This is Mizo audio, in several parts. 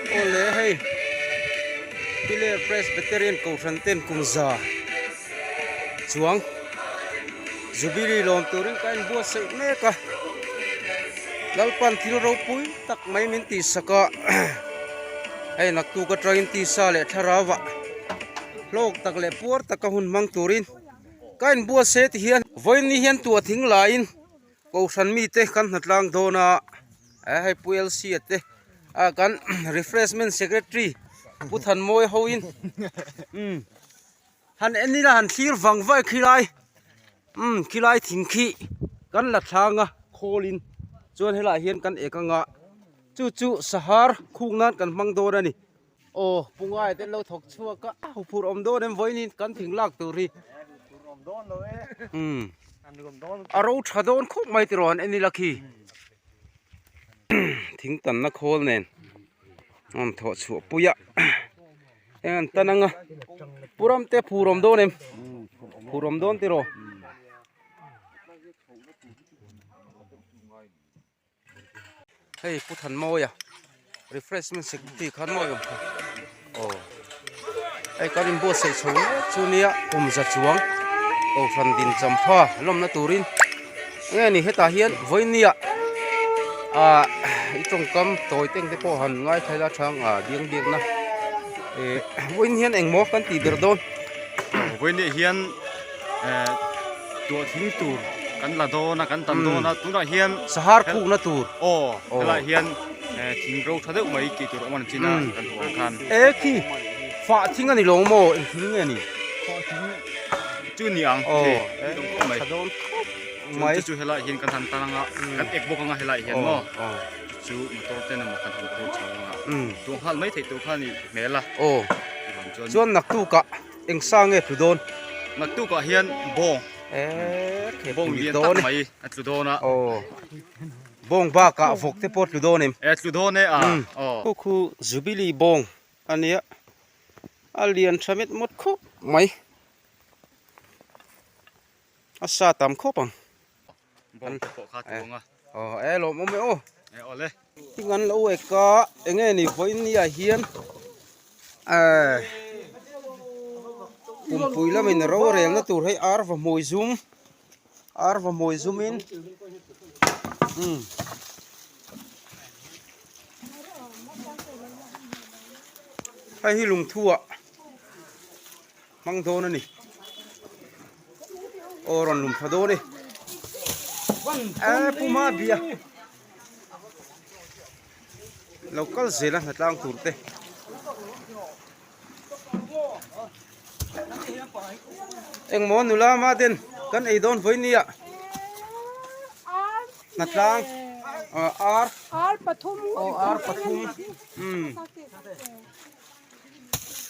Awle hei Piler Presbyterian Kohhran ten kum za chuang Jubilee lawm turin ka inbuatsaih mek a, Lalpan thil ropui tak mai min tihsak a, hei naktuk atangin tisa leh thlarau ah hlawk tak leh puar taka hun hmang turin ka inbuatsaih ti hian vawiin hian tuah thing laiin Kohhran mite kan hnatlang dawn a, hei Pu LC a te ah kan refreshment secretary Pu Thanmawi hoin umm han en ila han thlir vang vaih khilai umm khilai thing khi kan la thlang a khawlin chuan helaiah hian kan ek anga chu chu sahar khuk nan kan hmang dawn a ni. Aw pu ngai te lo thawk chhuak a a huphurh awm dawn em vawiin kan thing lak tur hi umm a ro tha dawn khawp mai tiraw han en ila khi thing tanna khawl nen a rawn thawh chhuah pui a eng an tan anga pu ram te phur awm dawn em phur awm dawn tiraw. Hei Pu Thanmawia refreshment secretary khan mawi awm kha aw hei kan inbuatsaih chho mek chu nia kum za chuang kohhran din champha lawmna turin enge ni hetah hian vawinia ah i tawngkam tawi teng te pawh han ngaithla ila chang ah biang biakna eh vawiin hian engmaw kan tih ber dawn. Vawiin hian. Eh tuah thing tur kan la dawn a kan tam dawn a tunah hian sahar khukna tur aw helaiah hian eh thing ro tha deuh mai tih tur a awm a ni chin a kan hmuh ang khan e khi fah thing a ni lo maw eng thing nge ni fah thing chu ni ang aw mai tha dawn khawp mai chu chu helaiah hian kan han tan anga kan ek bawk anga helaiah hian maw chu motor ten emaw kan han phur chho anga tuah nghal mai theih tur kha a nih hmel a aw chuan naktukah Eng sa nge tlu dawn? Naktukah hian bawng bawng lian tak mai a tlu dawn a. Aw bawng bakah vawk te pawh tlu dawn em? E tlu dawn e a aw. Khu khu Jubilee bawng a nia a lian tha met mawt khawp mai a sa tam khawp ang. Bawng te pawh kha tlu ang a. Aw e lawmawm e aw. E aw le. Thing an lo ek a eng nge ni vawiin ni ah hian eh pumpui lamin rorelna tur hei ar va hmui zum ar va hmui zumin umm hei hi lungthu ah hmang dawn a ni aw rawn lum tha dawn e eh puma bia. Lo kal zel a hnatlang tur te. Engmaw nula ma den kan ei dawn vawi nia. Hnatlang ar ar pathum aw ar pathum um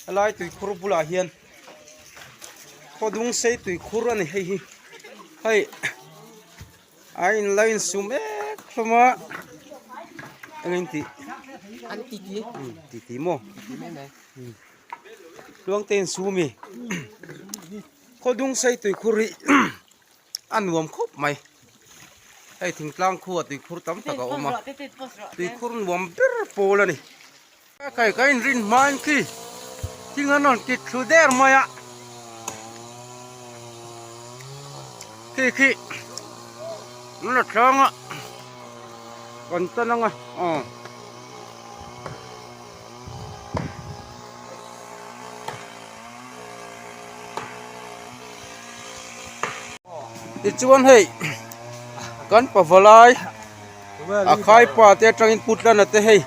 helai tuikhur bulah hian khawdung sei tuikhur a ni hei hi hei. A in la in su mek hlawm a eng in tih an ti ti ti ti maw tluang te in su mi khawdung sei tuikhur hi a nuam khawp mai hei thingtlang khua tuikhur tam tak a awm a tuikhur nuam ber pawl a ni kai ka in rin hma in khi thing an rawn kit thlu der mai a khi khi an la thleng a kan tan ang a aw tichuan hei kan pavalai. A khaipa te atangin putlana te hei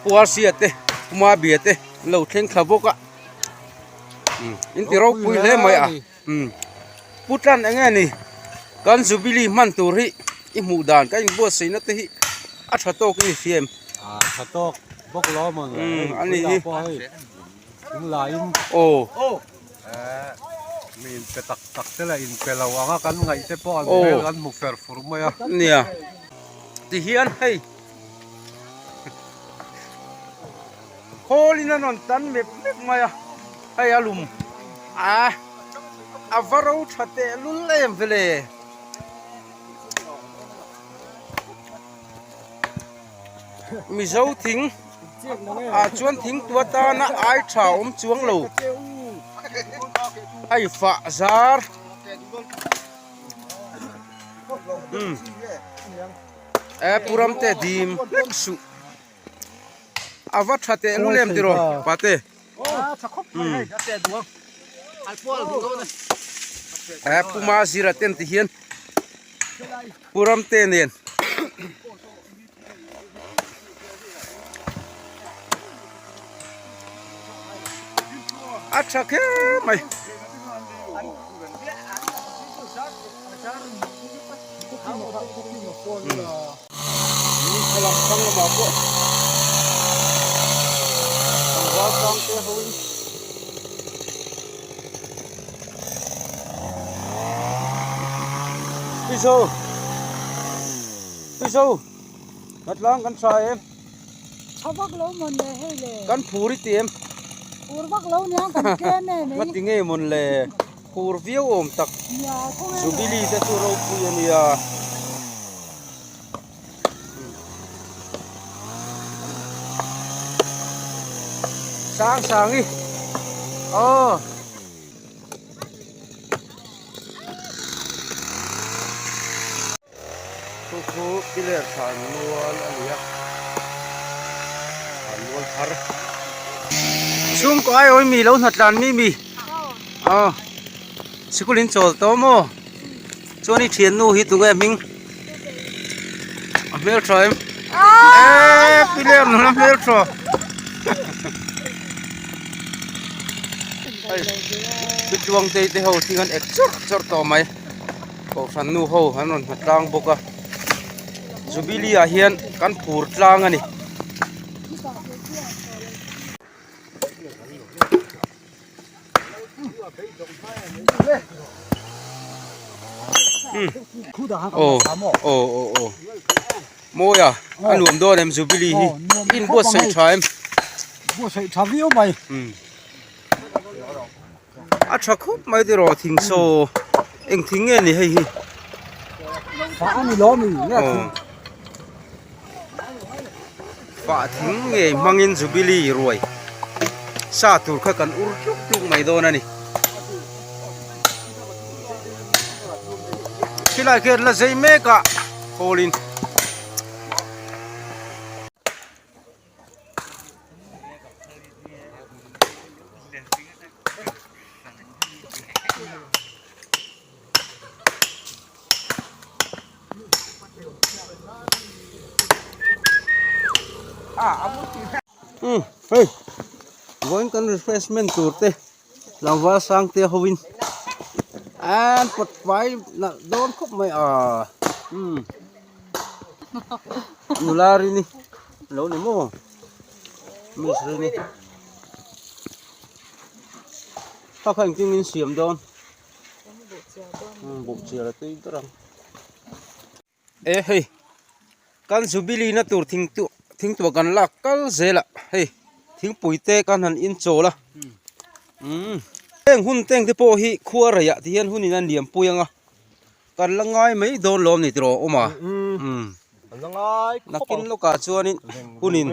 puarsia te pumabia te an lo thleng thla bawk a in ti ropui hle mai a putlan eng nge ni kan jubilee hman tur hi i hmuh dan ka inbuatsaih na te hi a tha tawk in i hria em a tha tawk bawk lo a mawn a ni hi aw. Mi inpe tak tak te leh inpe lo anga kan ngaih te pawh an hmel kan hmu fer fur mai a. Nia tihian hei khawlin a rawn tan mep mep mai a hei a lum a a va ro tha tehlul em vele. Mizo thing. Ah chuan thingtua tana ai tha awm chuang lo hei fah zar umm e pu Ramte dim hlek suh a va tha teh lul em tiraw pate e pu Mazira ten ti hian pu Ramte nen. A tha kher mai. Thlalak hrang lamah pawh tlangval tlang te ho in Pizo Pizo Hnatlang kan tha em? Tha vak lo mawn le hei le. Kan phur i ti em? Phur vak lo nia kan tlem em ei. Ngati ngei mawn le phur viau awm tak. Nia khaw nge. Jubilee te chu ropui a nia. Sang sang i. Aw. Chu chu piler thlan mual a ni a thlan mual thar chhungkaw ai awm mi lo hnatlan mi mi aw sikul in chawl tawh maw chuan i thiannu hi tunge hming a hmeltha em eee piler nula hmeltha hei pitluang te te ho thing an ek chawrh chawrh tawh mai. Kohhran nu ho an rawn hma tlang bawk a Jubilee ah hian kan phur tlang a ni. Aw aw aw aw mawi a a nuam dawn em Jubilee hi in buatsaih tha em buatsaih tha viau mai. A tha khawp mai tiraw thing saw eng thing nge ni hei hi fah a ni lo mi nge thing fah thing ngei hmangin jubilee ruai sa tur kha kan ur tluk tluk mai dawn a ni khilai khian la zei mek a kawlin. Umm hei vawiin kan refreshment tur te tlangval sang te ho in an pawt fai nalh dawn khawp mai a umm nula rini lo ni maw miss rini kha kha engtin in siam dawn buh chiar a tui ber ang e hei kan jubilee na tur thing tu thingtuah kan lak kal zel a hei thingpui te kan han in chawl a umm heng hun teng te pawh hi khua reiah ti hian hun in a liam pui ang a. Kan la ngai mai dawn lawm ni tiraw awm a umm nakin lawkah chuanin hunin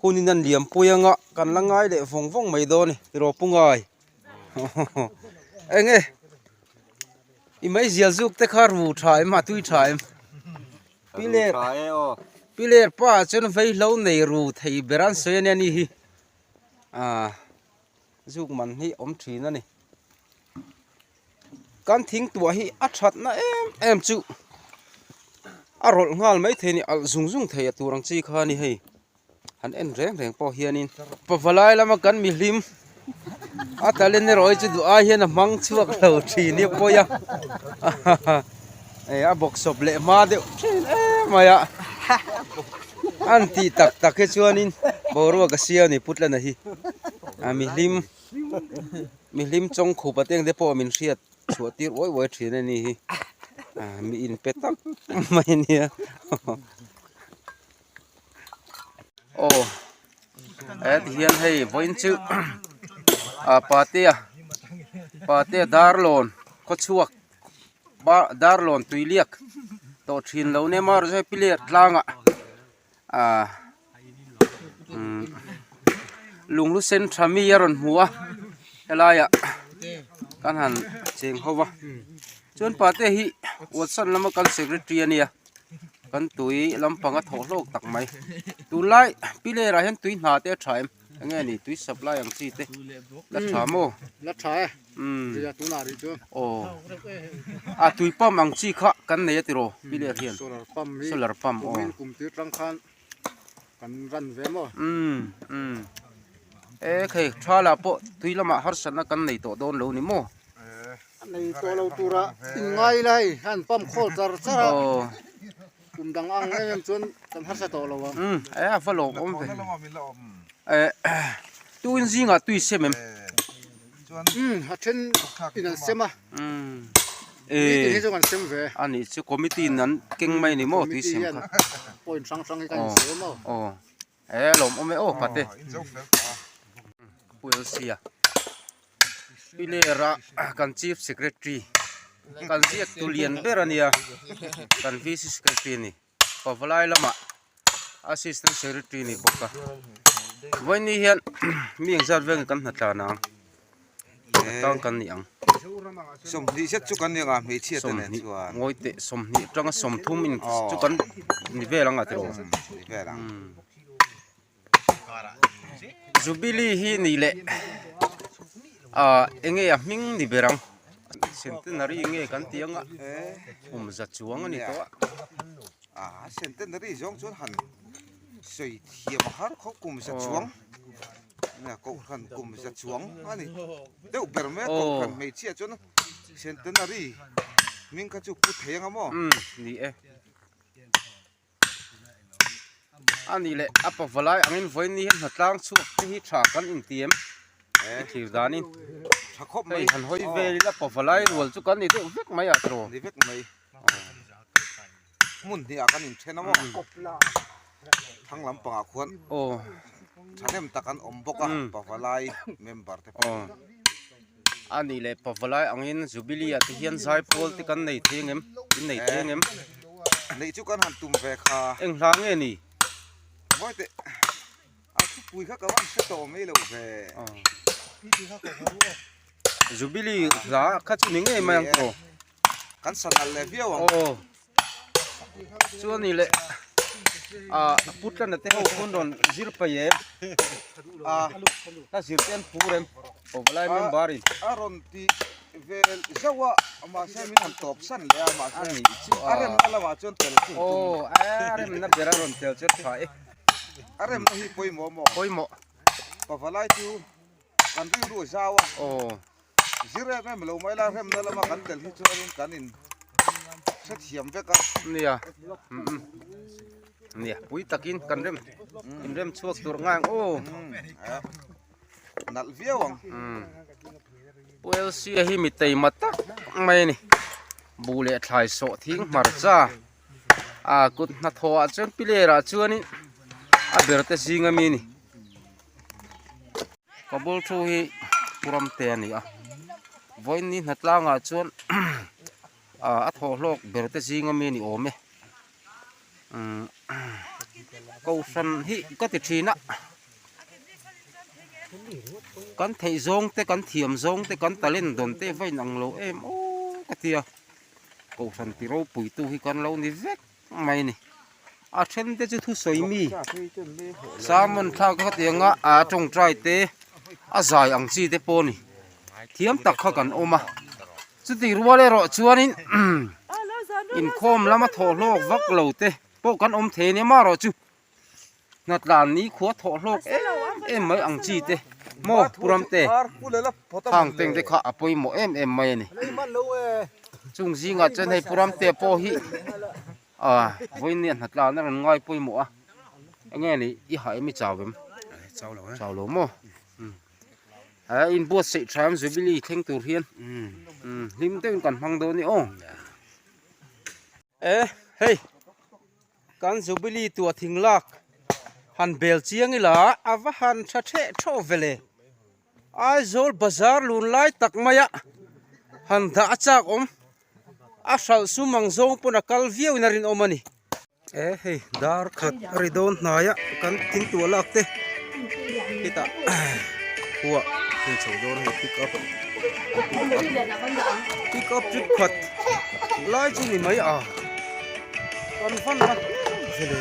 hunin an liam pui anga kan la ngai leh vawng vawng mai dawn a ni tiraw pu ngai eng e i meizial zuk te kha ru tha em a tui tha em piler piler pa chuan vaihlo nei ru thei ber an sawi ania ni hi ah zuk man hi awm thin a ni. Kan thing tuah hi a thatna em em chu a rawlh nghal mai thei a ni alh zung zung thei a tur ang chi kha a ni hei han en reng reng pawh hianin pavalai lama kan mihlim a talent erawh hi chu duh ai hian a hmang chhuak lo thin hi a pawi a eh a bawksawp leh hma deuh thin em mai a an tih tak tak hi chuanin boruak a siam a ni putlana hi a mihlim. Mihlim chawng khup a teng te pawh min hriat chhuah tir uai uai thin a ni hi ah mi in pe tak mai a nia aw he ti hian hei vawiin chu ah patea patea darlawn khawchhuak darlawn tuiliak tawh thin lo nem a rawh chu hei piler tlangah. Ah. Lunglu sen tha mi a rawn hmu a helaiah kan han cheng ho va chuan pate hi Watson lama kan secretary a nia kan tui lampang a thawh hlawk tak mai tunlai pillar ah hian tui hna te a tha em eng nge ni tui supply ang chi te la tha maw la tha e ria tunah rih chu aw a tui pump ang chi kha kan nei a tiraw pillar hian solar pump hi solar pump aw kumin kum tir tang khan Kan ran ve maw? Umm umm e khei thala pawh tui lamah harsatna kan nei tawh dawn lo ni maw? A nei tawh lo tura in ngai ila hei an pump khawl char char a kum dang ang em em chuan kan harsa tawh lo ang. Umm e a va lawm awm ve e tuin zingah tui sem em? Umm a then in an sem a. Umm Meeting hi chu kan sem ve. A nih chu committee in an keng mai ni maw tui sem kha. Point hrang hrang hi kan insawi maw. Aw e lawm awm e aw pate. Pu LC a Pilera kan chief secretary kan ziak tu lian ber a nia kan VC secretary a ni. Pavalai lamah assistant secretary ni bawk a vawiin hian mi engzat vel nge kan hna tlan ang tang kan ni ang sawmhnih zet chu kan ni ang a hmeichhia te nen chuan ngawi teh sawmhnih atanga sawmthum in chu kan ni vel ang a tiraw ni vel ang Jubilee hi ni leh ah enge a hming ni ber ang centenary nge kan tih anga kum za chuang a ni tawh a. Ah centenary zawng chuan han sawi thiam a har khawp kum za chuang kohhran kum za chuang a ni deuh ber mai a kohhran hmeichhia chuan centenary hming kha chu pu thei anga maw. Umm ni e. A nih leh a pavalai angin vawiin hian hnatlang chhuak te hi tha kan inti em i thlir danin tha khawp mai hei han hawi vel ila pavalai rual chu kan ni deuh vek mai a tiraw ni vek mai hmun hnih ah kan inthen a maw thlang lampangah khuan aw thahnem tak an awm bawk a pavalai member te pawh A nih leh pavalai angin Jubilee ah te hian zaipawl te kan nei thei angem in nei thei angem? Neih chu kan han tum ve kha. Eng hla nge ni? Mawi teh a thupui kha ka van hre tawh mai lo ve. Jubilee hla kha chu ni ngei mai ang tawh. Kan sanal leh viau ang. Aw. Chuan ni leh ah Putlana te ho pawn rawn zir paih em ah a zir te an phur em Pavalai member in a rawn ti vel zauh a mahse min han tawp san leh a mahse a remna lamah chuan tel chu an tum aw a remna ber a rawn tel chu a tha e a remna hi pawimawh maw pawimawh Pavalai chu kan rilru a zau a aw Zir em em lo mai la remna lama kan tel hi chuanin kan in hrethiam vek a. Nia umm nia pui takin kan rem in rem chhuak tur ngai ang aw. Nalh viau ang. Umm Pu LC a hi mi teima tak mai a ni buh leh thlai sawh thing hmarcha a kut hnathawh ah chuan pillar ah chuanin a ber te zing ami a ni. Ka bul thu hi pu Ramte a ni a vawiin ni hnatlangah chuan ah a thawh hlawk ber te zing ami a ni awm e umm kohhran hi ka ti thin a kan theih zawng te kan thiam zawng te kan talent dawn te va inang lo em aw ka ti a kohhran ti ropui tu hi kan lo ni vek mai a ni. A then te chu thusawi mi sermon thlak kha tianga a tawngtai te a zai ang chi te pawh a ni thiam tak kha kan awm a chutih rual erawh chuanin inkhawm lama thawh hlawk vak lo te pawh kan awm thei a nia marawh chu hnatlan ni khua thawh hlawk em em mai ang chi te maw pu Ramte hang teng te kha a pawimawh em em mai a ni chung zingah chuan hei pu Ramte pawh hi. Ah vawiin nia hnatlan a rawn ngai pawimawh a eng nge ni i hah em i chau em chau lo e chau lo maw umm he in buatsaih tha em jubilee thleng tur hian umm hlim deuhin kan hmang dawn a ni aw e hei kan jubilee tuah thing lak han bel chiang ila a va han tha theh thawh ve le Aizawl bazar lun lai tak maia han dah a chak awm. A hralh sum ang zawng pawn a kal viau in a rinawm a ni. E hei dar khat a ri dawn hnai a kan thing tuah lak te. Hetah khuah hmun chho dawn hei pick up pick up chu khat lai chu ni mai a kan van a vele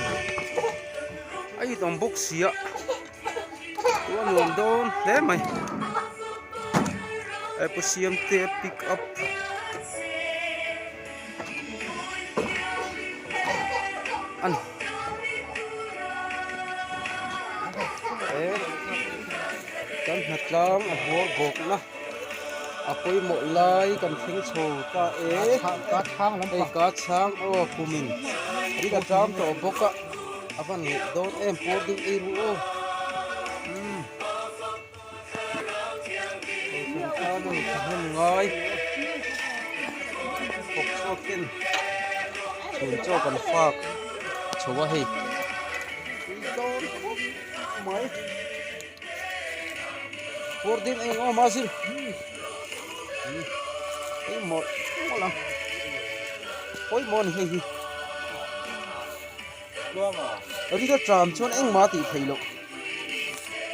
a itawm bawk sia chu a nuam dawn hle mai pu siamte pick up. A ni he kan hnatlang a hmawr bawkna a pawimawh lai kan thleng chho ta e hei ka chhang aw kumin in a ṭam tawh bawk a a van ngaih dawn em pawr deuh ei ru aw umm. Thahnem ngai thawk chhuak ten chhun chaw kan fak chho a hei tui dawn khawp mai pawr ding eng awm a zir eng mawlh mawlh ang pawimawh a ni hei hi ri a tram chuan engmah a tih theih loh.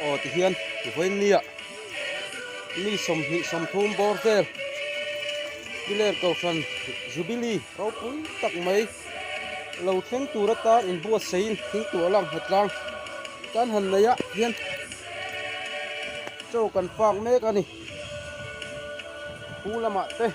Aw tihian vawinia mi 20 30 bawr vel Piler Kohhran Jubilee ropui tak mai lo thleng tur atan inbuatsaiin thingtuah lang nghet tlang kan han nei ah hian chaw kan fak mek a ni pu lamah te.